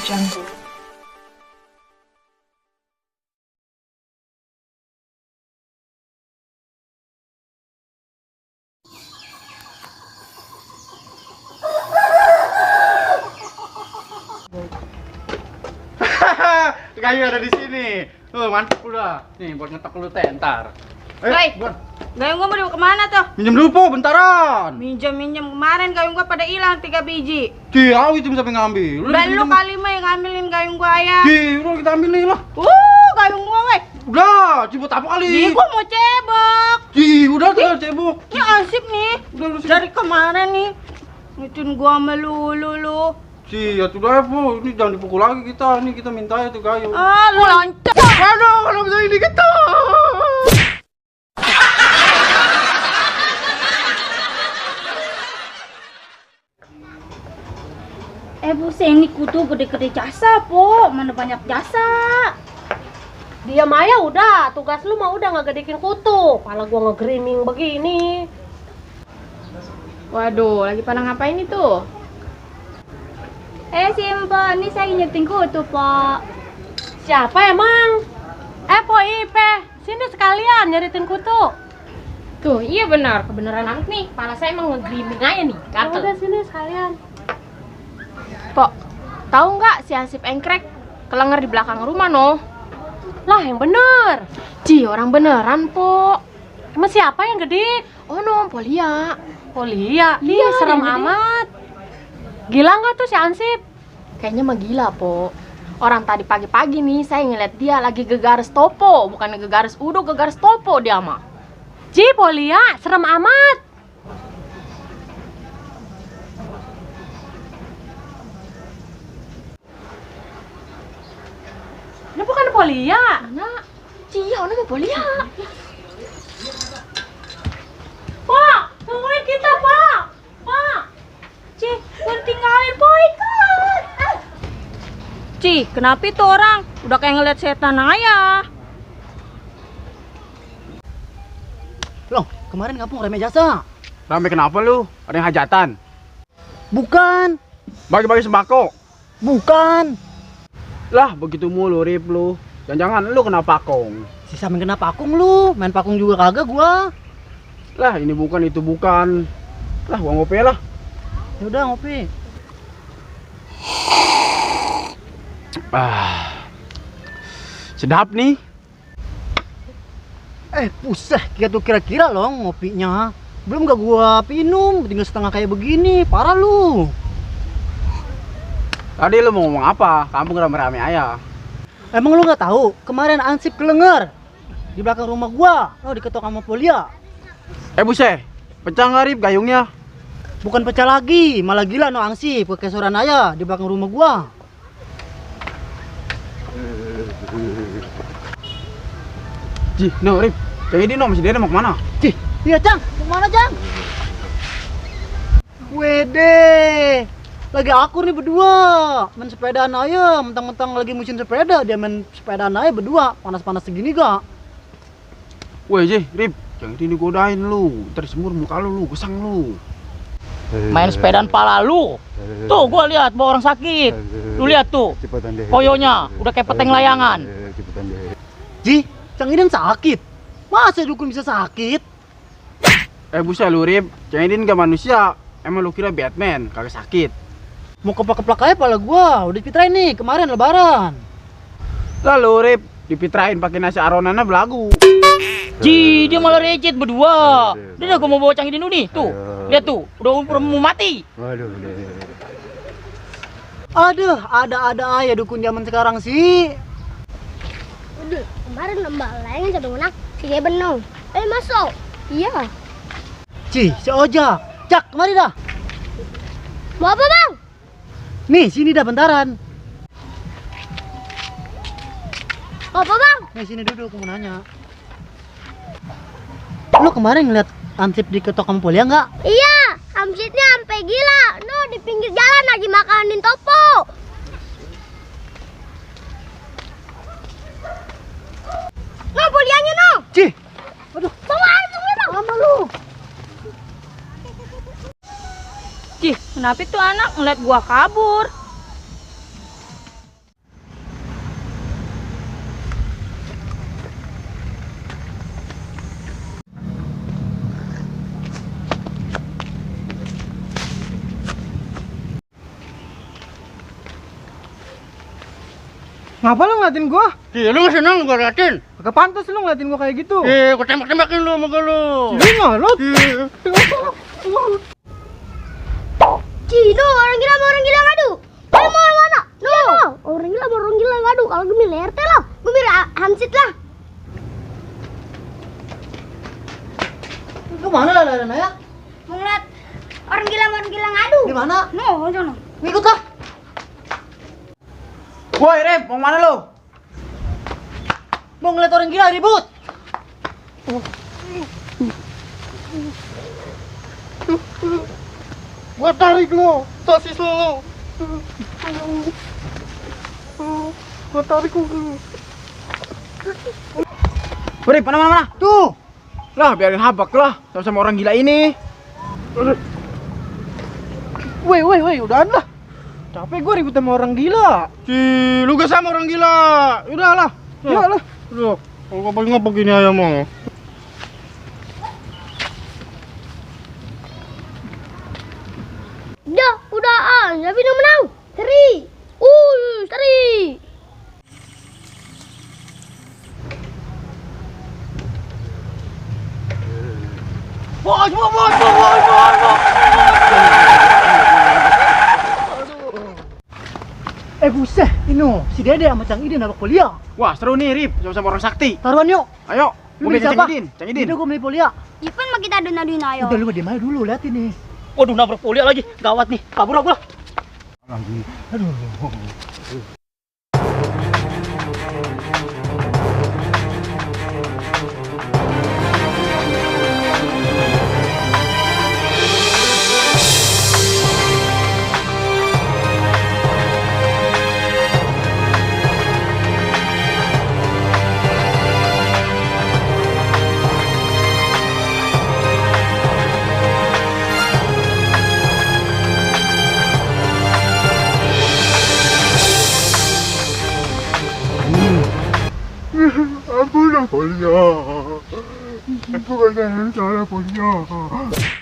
Jungle. Kayu ada di sini. Mantap udah. Nih buat ngetok lu teh ntar. Hei, gayung gua mau dibawa kemana tuh? Minjem dulu po, bentaran. Minjem kemarin gayung gua pada hilang 3 biji. Ki, aku itu sampai ngambil. Udah lu kali mah yang ngambilin gayung gua ayah. Ki, udah kita ambil nih lah. Gayung gua weh. Udah, cibut apa kali? Nih gua mau cebok. Ki, udah tinggal cebok. Ini asik nih. Udah lu Dari kemarin nih. Ngicin gua sama lu. Ki, ya sudah po, ini jangan dipukul lagi kita. Ini kita minta itu kayu. Lu loncat. Aduh, kalau bisa ini kita. Buset, ini kutu gede-gede jasa, Po. Mana banyak jasa. Dia Maya udah, tugas lu mah udah ngegedekin kutu. Pala gua nge-grooming begini. Waduh, lagi pada ngapain itu? Simple, ini saya nyeting kutu, Po. Siapa emang? Po Ipe, sini sekalian nyeritin kutu. Tuh, iya benar, kebenaran anak nih. Kepala saya emang nge-grooming aja nih, gatel. Udah sini sekalian. Pok, tahu nggak si Hansip engkrek kelenger di belakang rumah no? Lah yang bener. Ci, orang beneran, Pok. Emang siapa yang gede? Oh no, Polia. Polia. Iya, Serem yang gede. amat. Gila nggak tuh si Ansip? Kayaknya mah gila, Pok. Orang tadi pagi-pagi nih saya ngeliat dia lagi gegares topo, bukan gegares udo, gegares topo dia mah. Ji, Polia, serem amat. Ini bukan Polia. Mana? Ci, orang mah Polia. Pak, tungguin kita, Pak. Pak. Ci, udah tinggalin boy kan. Ci, kenapa itu orang? Udah kayak ngeliat setan aja. Loh, kemarin kampung rame jasa. Rame kenapa lu? Ada yang hajatan? Bukan, Bagi-bagi sembako. bukan. Lah, begitu mulu Rip lu. Jangan-jangan lu kena pakong. Si Samin kena pakung lu, main pakung juga kagak gua. Lah, ini bukan, itu bukan. Lah, gua ngopi lah. Ya udah ngopi. Sedap nih. Puseh, kita tuh kira-kira loh ngopinya. Belum gak gua minum, tinggal setengah kayak begini, parah lu. Tadi lu mau ngomong apa? Kampung rame-rame aja. Emang lu gak tahu? Kemarin Ansip kelenger di belakang rumah gua. Oh, diketok sama Polia. Buse, pecah nggak Rip gayungnya? Bukan pecah lagi, malah gila no Ansip pakai soran aja di belakang rumah gua. Ji, no Rip. Jadi no, masih dia mau kemana? Cih, iya Cang, kemana Cang? Wede, lagi akur nih berdua, main sepedaan aja, mentang-mentang lagi musim sepeda, dia main sepedaan aja berdua, panas-panas segini gak? Weh Ji, Rip, jangan ini godain lu, ntar semur muka lu, gesang lu. Main sepedaan pala lu. Tuh gua lihat bawa orang sakit. Lu lihat tuh. Koyonya udah kayak peteng layangan. Ji, Cang Idin sakit? Masa dukun bisa sakit? Buset lu Rip, jangan ini gak manusia. Emang lu kira Batman, kagak sakit. Mau keplak-keplak aja pala gua, udah dipitrain nih kemarin lebaran. Lalu Rip, dipitrain pakai nasi aronana belagu. Ji, dia malah recet berdua. Dia gua mau bawa Cang Idin dulu nih. Tuh, lihat tuh, udah mau mati. Aduh, ada-ada aja dukun zaman sekarang sih. Udah, kemarin lomba layangan satu menang, si dia benung. Masuk. Iya. Ci, si Oja, Cak, kemari dah. Mau apa, Bang? Nih, sini dah bentaran. Mau apa, Bang? Nih, sini duduk, aku mau nanya. Lu kemarin ngeliat Ansip diketok sama Polia nggak? Iya, Hamsitnya sampai gila. No, di pinggir jalan lagi makanin topo. No, Polianya no. Ci, aduh, Bawa air tunggu, Bang. lama lu. Ci, kenapa tuh anak ngeliat gua kabur? Ngapa lu ngeliatin gua? Lu nggak senang gua liatin? Gak pantas lu ngeliatin gua kayak gitu. Gua tembak-tembakin lu sama lu. Lu ngolot. Cino, orang gila sama orang gila ngadu. Kamu mau yang mana? No, orang gila sama orang gila ngadu. Kalau gue milih RT lah, gue milih Hamsit lah. Lu mana lah ya? Mau ngeliat orang gila sama orang gila ngadu. Di mana? No, sono. Ngikut lah. Woi, Rep, mau mana lo? Mau ngeliat orang gila ribut. Gua tarik lo, sosis lo. Gua tarik lo. Rep, mana? Tuh. Lah, biarin habak lah, sama orang gila ini. Woi, udahan lah. Capek gua ribut sama orang gila. Lu gak sama orang gila. Udahlah. Iyalah. Udah, kalau ngapa gini aja mau. Udah, tapi yang menang. Seri. Seri. Bos. Buset, Ino, si Dede sama Cang Idin dapat kuliah. Wah, seru nih, Rip, sama orang sakti. Taruhan yuk. Ayo, Lu gue milih Cang siapa? Idin. Udah gue milih kuliah. Ipan mah kita adu-aduin ayo. Udah lu diem aja dulu, liatin nih. Waduh, nabrak kuliah lagi. Gawat nih. Kabur lah gua. Aku udah kuliah. Aku gak salah kuliah.